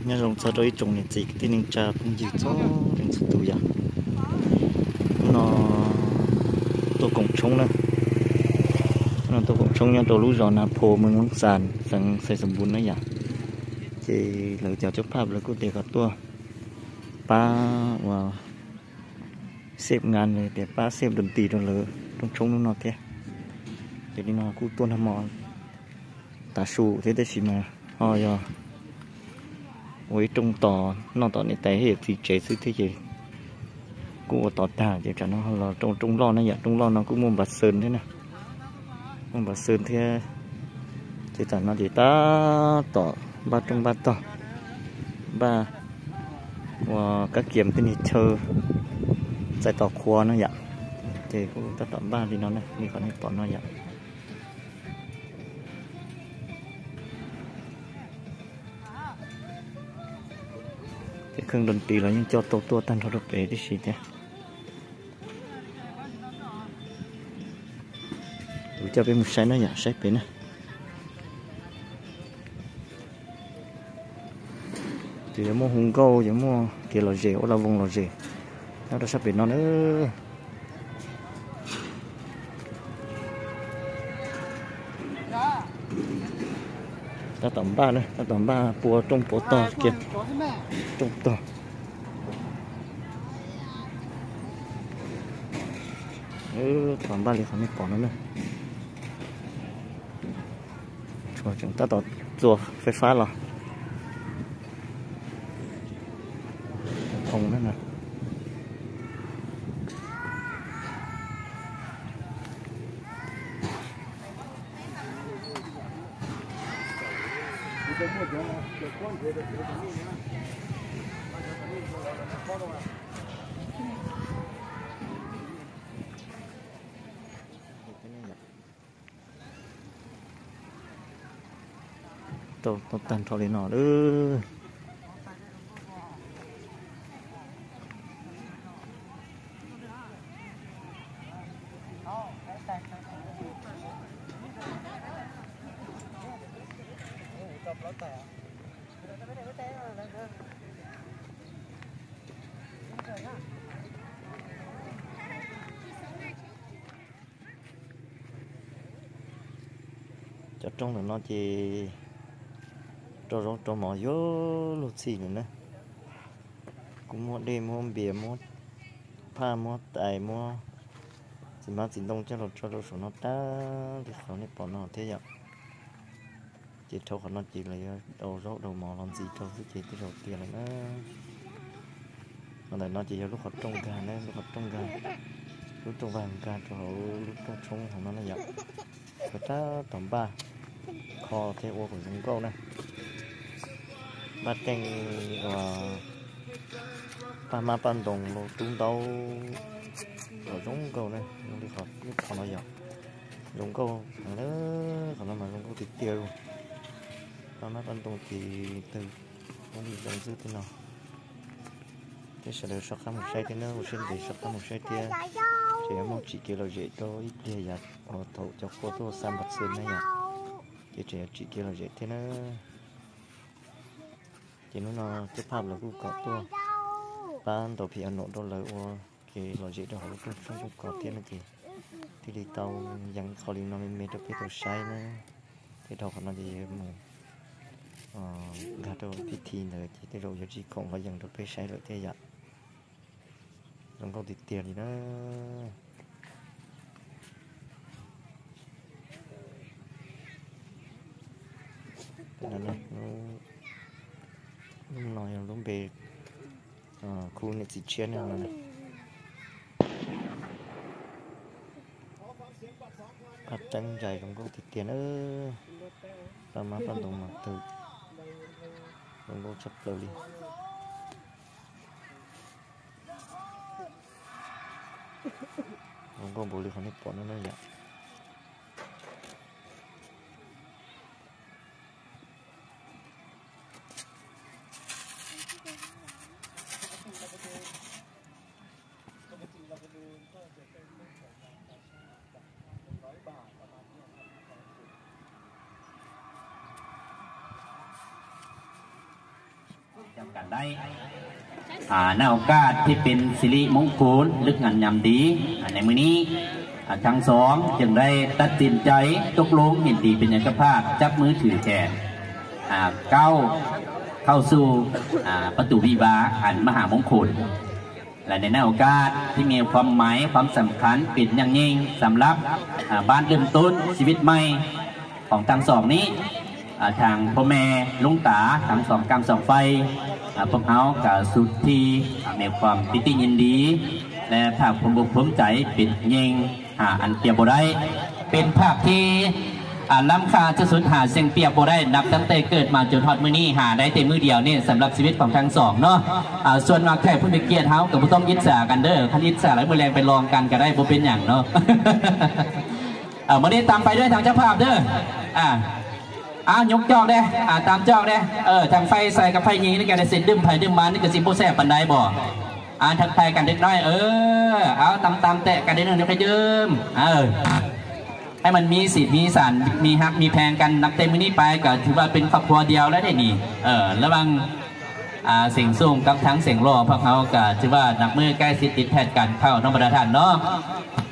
Nhớ lòng sao đôi trùng này chỉ cái tin cha cũng gì cho đến sự tù giả. Nó tôi cũng sống nữa. Nó tôi cũng sống nhớ đầu lũ gió nà phô mừng lắm sàn, sáng xây sầm bún nữa giả. Chỉ lỡ chào chấp pháp lỡ cũng để có tua. Ba và xếp ngàn rồi để ba xếp đồn tì rồi lỡ trong sống nó thế. Jadi nó cũng tuôn hâm mộ. ຕາຊູເທດໄດ້ຊິມາ ເຮົາຢາກໂອ້ຍ ຕົງຕໍ່ ນອກຕໍ່ນີ້ແຕ່ເຮັດຊິເຈຊື້ທີ່ເຈ ກູບໍ່ຕໍ່ຕາເຈກັນເນາະ ເຮົາຕົງ ຕົງລໍ້ນະ ຢາກຕົງລໍ້ນະ ກູໝູ່ບັດເຊີນເທນະ ໝູ່ບັດເຊີນເທ ເຈຕານອນເຈຕາຕໍ່ ບາດຕົງບາດຕໍ່ ບາດວ່າກະກຽມທີ່ນີ້ເທີ ໃສ່ຕໍ່ຄົວນະ ຢາກ ເຈກູຕາຕໍ່ບາດທີ່ນອນນະ ມີຄອນໃຫ້ຕໍ່ນອນ ຢາກ ເຄື່ອງດົນຕີລາວຍັງຈອດໂຕຕົວຕັນໂທດເປທີ່ຊິເຕ ເຈົ້າເປັນໝູ່ໄຊນະ ຢາກໃຊ້ເປັນນະ. ເດ ຢາມົວຮຸງເກົາ ຢາມົວເກລໍເຈ ໂອລາວົງລໍເຈ ແລ້ວຕາຊາເປັນນອນເອີ ຕາຕອມບ້ານເນາະ ຕາຕອມບ້ານ ປົວຕົງປົວຕໍ່ ເກັບຕົງຕໍ່ ເອີ ຕາຕອມບ້ານເລີຍ ເຂົາມີປອນນັ້ນເນາະ. ຕົວຈຶ່ງຕາຕໍ່ຕົວໄຟຟ້າເນາະ ຂອງນັ້ນນະ. ໂຕ ໂຕຕັນທໍ່ລີນໍເດີ. ຈອດຕົງນັ້ນເນາະ ເຈ ໂຕໂຣງໂຕໝໍຢູ່ລູກຊີ້ນະ ກູມົວເດ ມົວເບຍ ມົວຜ້າ ມົວໄຕ ມົວຊິມາຊິລົງ ເຈົ້າໂລດ ເຈົ້າໂລດ ສະໜໍຕາ ທີ່ເຂົານີ້ປອນເນາະ ເທຍາ ເຈໂທຂອນອນຈີເລີຍ ໂດໂລໂດໝໍລອນຈີໂທຊິເຈຕິໂລເຕຍລະນະ. ອັນໃດນອນຈີເຍາ ລູກເຂົາຕົງການນະ ລູກເຂົາຕົງການ ລູກຕົງການການເຂົາ ລູກຕົງຊົງຂອງມັນນະ ຢາກ ກະຕາຕອມບ້າ ຄໍເທໂອຂອງລຸງເກົ້ານະ ບ້າແຕ່ງວ່າ ປ້າມາປ້ານດົງ ໂລຕຸ້ມເຕົ້າ ຂອງລຸງເກົ້ານະ ລຸງທີ່ເຂົາ ລູກເຂົາເນາະ ຢາກ ລຸງເກົ້າ ເອີ ເຂົານຳມາລຸງເກົ້າຕິດຕຽວ ປ້າມາປ້ານດົງ ທີ່ Mông đi dòng dư thế nào. Thế sau đó sắp khám một sai thế nào, một sai để sắp khám một sai thế. Chỉ có mong chị kia là dễ thôi, ít đi ya. Ồ, thấu cho cô tôi sang bật sơn này ya. Chỉ chỉ chị kia là dễ thế nào. Chỉ nó nó cái pháp là cũng có tôi. Bán đồ phi ăn nộp đô la ua. ເກລໍເຈດອກ ລູກຊົງກອດທຽນເກ ທີ່ລີເຕົາຍັງເຂົາລີນອນເມໂຕເປໂຕໄຊນະ ເຈດອກເຂົານອນເຈໝູ່ ເອີ ກາໂຕພິທີເລີຍ ເຈໂຕຢາຈີຂອງເຂົາຍັງໂຕເປໄຊເລີຍເທຍະ ລົງເຂົາຕິດຕຽນນີ້ນະ ເປັນອັນນັ້ນ ລຸງ ລຸງນ້ອຍ ລຸງເບ ເອີ ຄູເນັດຊິເຊຍນນັ້ນນະ ພັດຕັ້ງໃຈ ລຸງໂກຕິດຕຽນເອີຍ ຕາມມາປັນຕົງມາຕຶກ ລຸງໂກຈັບເປີລີ ລຸງໂກບໍ່ລືເຂົາໃນປອນນັ້ນນະ ຢາ ปกติเราจะดูก็จะเป็นเรื่องของการก่อสร้างจากหนึ่งร้อยบาทประมาณนี้ครับ ของสิบ ก็ ກັນໄດ້ ອາ ໃນໂອກາດທີ່ເປັນສິລິມົງຄຸນ ລຶກງາມຍາມດີ ອາ ໃນມື້ນີ້ ອາ ທັງສອງຈຶ່ງໄດ້ຕັດສິນໃຈຕົກລົງເຫັນດີເປັນເຈົ້າພາບ ຈັບມືຖືແຂນ ອາ ກ້າວເຂົ້າສູ່ ອາ ປະຕູວິວາອັນມະຫາມົງຄຸນ ແລະ ໃນໂອກາດທີ່ມີຄວາມໝາຍຄວາມສຳຄັນເປັນຢ່າງຍິ່ງສຳລັບ ອາ ບ້ານເລີ່ມຕົ້ນຊີວິດໃໝ່ຂອງທັງສອງນີ້ ອາ ທາງພໍ່ແມ່ລຸງຕາທັງສອງກ້າມສອງໄຟ ອາ ພວກເຮົາກໍສຸດທີ່ ອາ ມີຄວາມປີຕິຍິນດີ ແລະ ພາກພູມອົກພູມໃຈເປັນຍິ່ງ ຫາອັນປຽບບໍ່ໄດ້ ເປັນພາບທີ່ ອາ ລ້ຳຄ່າທີ່ສຸດ ຫາສິ່ງປຽບບໍ່ໄດ້ ນັບຕັ້ງແຕ່ເກີດມາຈົນຮອດມື້ນີ້ ຫາໄດ້ແຕ່ມື້ດຽວນີ້ ສຳລັບຊີວິດຂອງທັງສອງເນາະ. ອາ ສ່ວນມັກໃຜຜູ້ມີກຽດ ເຮົາກໍບໍ່ຕ້ອງອິດສາກັນເດີ້ ຄັນອິດສາແລ້ວມື້ແລງໄປລອງກັນກໍໄດ້ ບໍ່ເປັນຫຍັງເນາະ. ເອີ ມື້ນີ້ຕາມໄປດ້ວຍທາງເຈົ້າພາບເດີ້ ອາ ອາ ຍົກຈອກເດ້ ອາ ຕາມຈອກເດ້ ເອີ ທາງໄຟຊາຍກັບໄຟຍິງນີ້ກໍໄດ້ສິດື່ມໃຜດື່ມມັນ ນີ້ກໍຊິບໍ່ແຊບປານໃດບໍ? ອາ ທັກທາຍກັນເລັກນ້ອຍ ເອີ ເອົາ ຕຳໆແຕະກັນເດັກນ້ອຍ ຍົກໃຫ້ດື່ມ ເອີ ໃຫ້ມັນມີສີມີສັນ ມີຮັກມີແພງກັນ ນັບແຕ່ມື້ນີ້ໄປກໍຖືວ່າເປັນຄອບຄົວດຽວແລ້ວເດ້ນີ້ ເອີ ລະຫວ່າງ ອາ ເສັງສູງກັບທາງເສັງຫຼໍ່ ພວກເຮົາກໍຖືວ່ານັບມື້ໃກ້ຊິດຕິດແພັດກັນເຂົ້າເນາະ ບັນດາທ່ານເນາະ.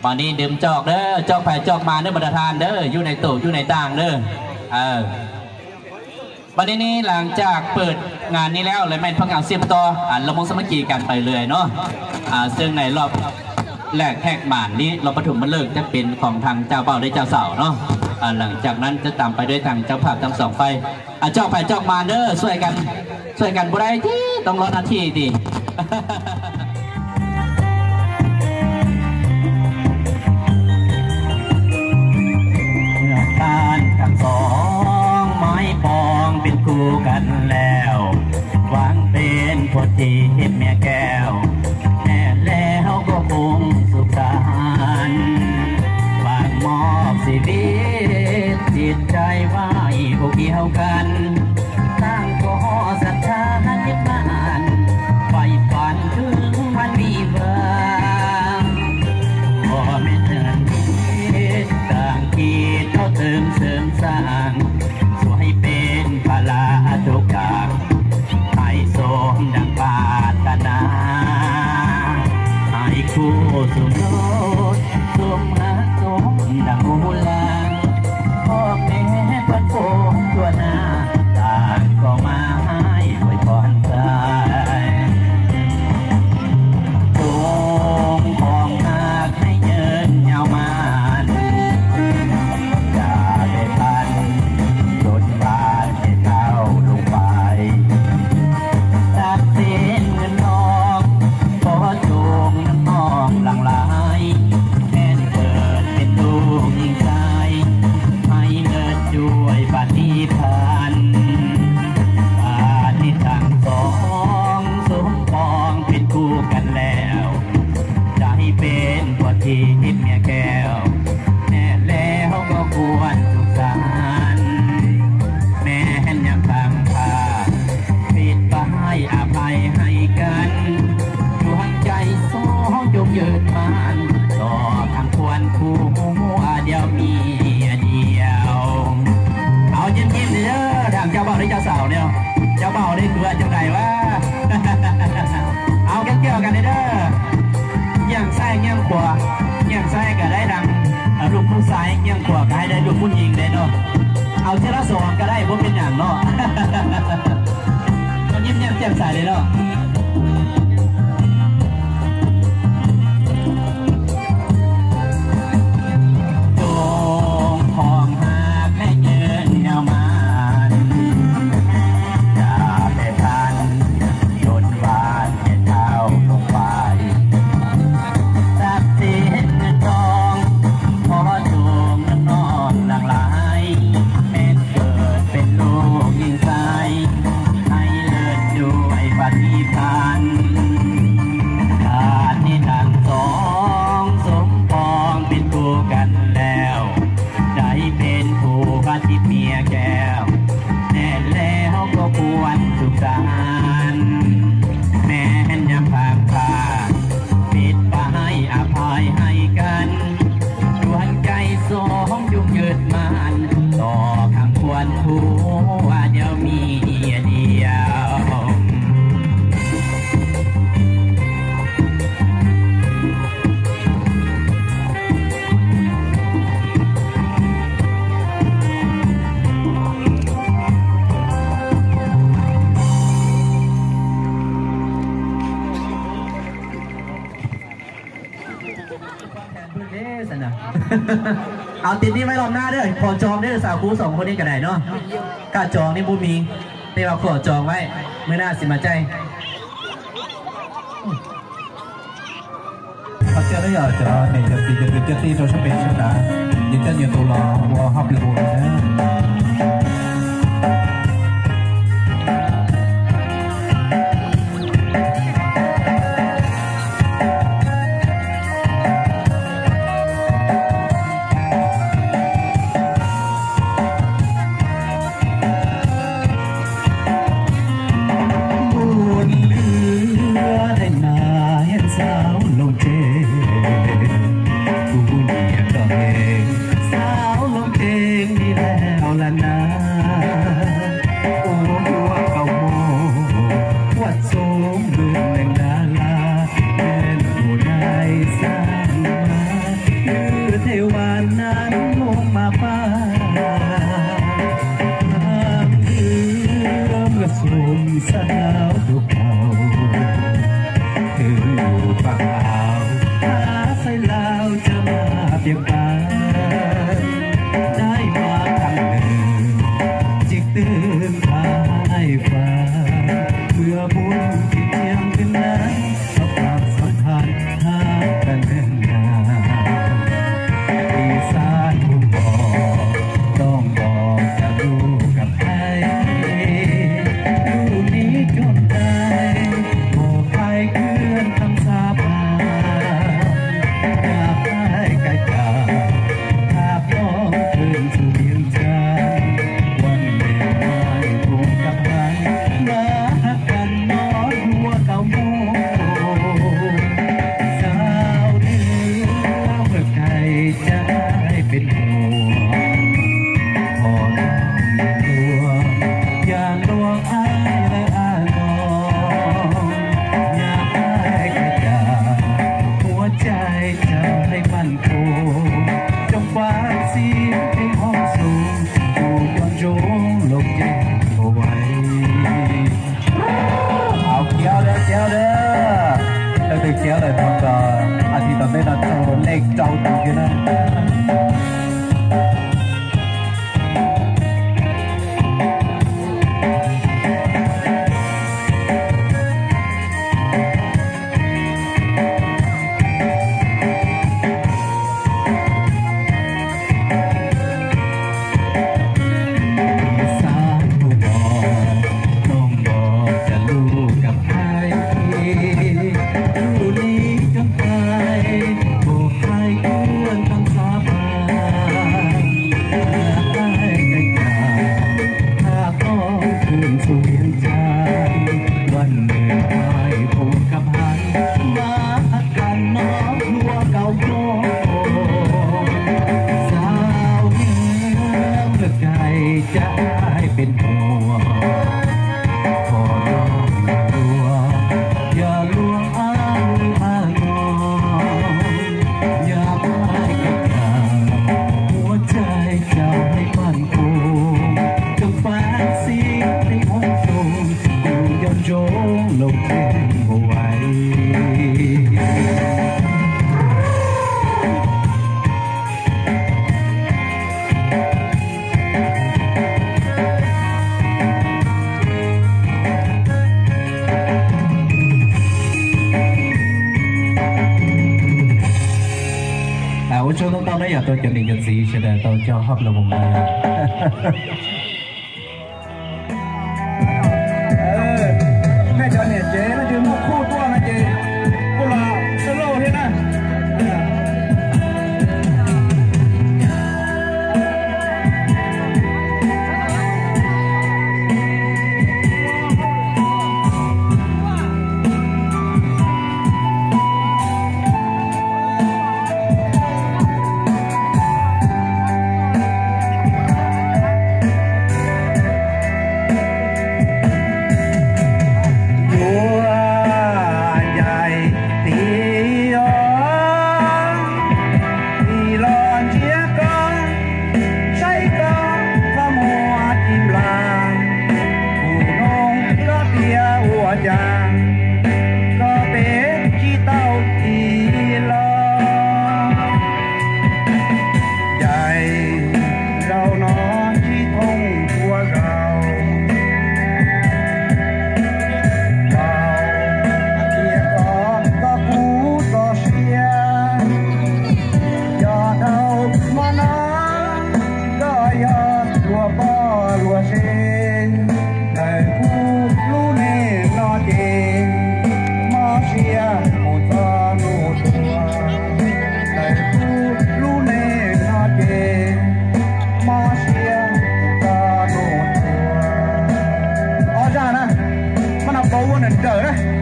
ບາດນີ້ດື່ມຈອກເດີ້ ຈອກໃຜຈອກມາເດີ້ ບັນດາທ່ານເດີ້ ຢູ່ໃນໂຕຢູ່ໃນຕ່າງເດີ້ ເອີ. ບັດນີ້ນີ້ ຫຼັງຈາກເປີດງານນີ້ແລ້ວ ແລ້ວແມ່ນພວກເຮົາສືບຕໍ່ ອັນລະວົງສາມັກຄີກັນໄປເລື້ອຍເນາະ ອາ ເຊິ່ງໃນລອບແລກແຮກໝານນີ້ ລອບປະຖົມມະເລີກຈະເປັນຂອງທາງເຈົ້າບ່າວ ແລະ ເຈົ້າສາວເນາະ ອາ ຫຼັງຈາກນັ້ນຈະຕາມໄປດ້ວຍທາງເຈົ້າພາບທັງສອງຝ່າຍ ອາ ຈອກໃຜຈອກມາເດີ້ ຊ່ວຍກັນ ຊ່ວຍກັນບໍ່ໄດ້ຕິ ຕ້ອງລໍໜ້າທີ່ຕິ. ເມື່ອທ່ານທັງສອງໝາຍປອງເປັນຄູ່ກັນແລ້ວ ຫວັງເປັນຜົວຕີເຮັດເມຍແກ້ວ ແມ່ນແລ້ວກໍຄົງສຸກສານ ຫວັງມອບຊີວິດຈິດໃຈໄວ້ຜູ້ກ່ຽວກັນ ຕ່າງກໍສັດທາຍຶດໝັ້ນ ໃຝ່ຝັນເຖິງວັນວິວາ ບໍ່ແມ່ນເຮືອນທິດຕ່າງຄິດຕໍ່ເຕີມເສີມສ້າງ ຊ່ວຍເປັນພາລະທຸກຢ່າງ ໃຫ້ສົມດັ່ງປາດຖະໜາ ໃຫ້ຄູ່ສົມລົດສົມຮັກສົມດັ່ງອຸລາ ພໍ່ແມ່ເພິ່ນປົງທົ່ວໜ້າ ຕ່າງກໍມາໃຫ້ອວຍພອນໃສ່ ຈົ່ງຄອງຮັກໃຫ້ຍືນຍາວມານ ຢ່າໄດ້ພັນຈົນບາດແກ່ເຖົ້າລົງໄປ ຊັບສິນເງິນທອງ ຂໍຈົ່ງນຳນ້ອງຫຼັ່ງໄຫຼ ແມ່ນເກີດເປັນລູກຍິງຊາຍ ໃຫ້ເລີດດ້ວຍປາຕິພັນ ບາດນີ້ທັງສອງສົມປອງເປັນຄູ່ກັນແລ້ວ ໃຫ້ເປັນຜົວຕີເຮັດເມຍແກ້ວ ແມ່ນແລ້ວກໍຄວນສຸກສັນ ແມ່ນຍາມພັງພາ ປິດປ້າຍອະໄພໃຫ້ກັນ ດວງໃຈສອງຈົ່ງຢືນໝັ້ນ ຕໍ່ຄຳຄວນຄູ່ ດຽວມີດຽວ ເອົາ ຍິ້ມໆເດີ້ ທາງເຈົ້າບ່າວ ແລະ ເຈົ້າສາວເນາະ ເຈົ້າບ່າວນີ້ຄືວ່າຈັ່ງໃດວະ ເອົາ ກ່ຽວໆກັນເດີ້ ງຽງຊ້າຍງຽງຂວາ ງຽງຊ້າຍກໍໄດ້ທາງ ເອີ ລູກຜູ້ຊາຍ ງຽງຂວາກໍໃຫ້ໄດ້ລູກຜູ້ຍິງເດ້ເນາະ ເອົາເທື່ອລະສອງກໍໄດ້ ບໍ່ເປັນຫຍັງເນາະ ຍິ້ມແຍ້ມແຈ່ມໃສເດ້ເນາະ. ຈົ່ງຄອງຮັກໃຫ້ຍືນຍາວມານ ຢ່າໄດ້ພັນຈົນບາດແກ່ເຖົ້າລົງໄປ ຊັບສິນເງິນທອງ ຂໍຈົ່ງນຳນ້ອງຫຼັ່ງໄຫຼ ແມ່ນເກີດເປັນລູກຍິງຊາຍ ໃຫ້ເລີດດ້ວຍປາຕິພັນ ບາດນີ້ທັງສອງສົມປອງເປັນຄູ່ກັນແລ້ວ ໄດ້ເປັນຄູ່ພາທິບເມຍແກ້ວ ແມ່ນແລ້ວກໍຄວນສຸກສັນ ແມ່ນຍາມພັງພາ ປິດປ້າຍອະໄພໃຫ້ກັນ ດວງໃຈສອງຈົ່ງຍຶດໝັ້ນ ຕໍ່ຄຳຄວນຄູ່ ດຽວມີດຽວ ເອົາຕິດນີ້ໄວ້ລອບໜ້າເດີ້ ຂໍຈອງເດີ້ ສາວຄູສອງຄົນນີ້ກໍໄດ້ເນາະ. ຄ່າຈອງນີ້ບໍ່ມີ ແຕ່ວ່າຂໍຈອງໄວ້ ມື້ໜ້າຊິມາຈ່າຍ. ເອົາ ກຽວເດີ້ ກຽວເດີ້ ເຈົ້າຖືກກຽວເລີຍ ນ້ອງກໍອາທິດຕອນເດ້ນອນໂຊເລັກເຈົ້າຖືກຢູ່ນະ. ແມ່ຈອນເນດເຈ ລະດື່ມຫົກຄູ່ຕົວມາເຈ ພຸ້ນລະ ສະໂລເຮັດນະ. One and go ນະ.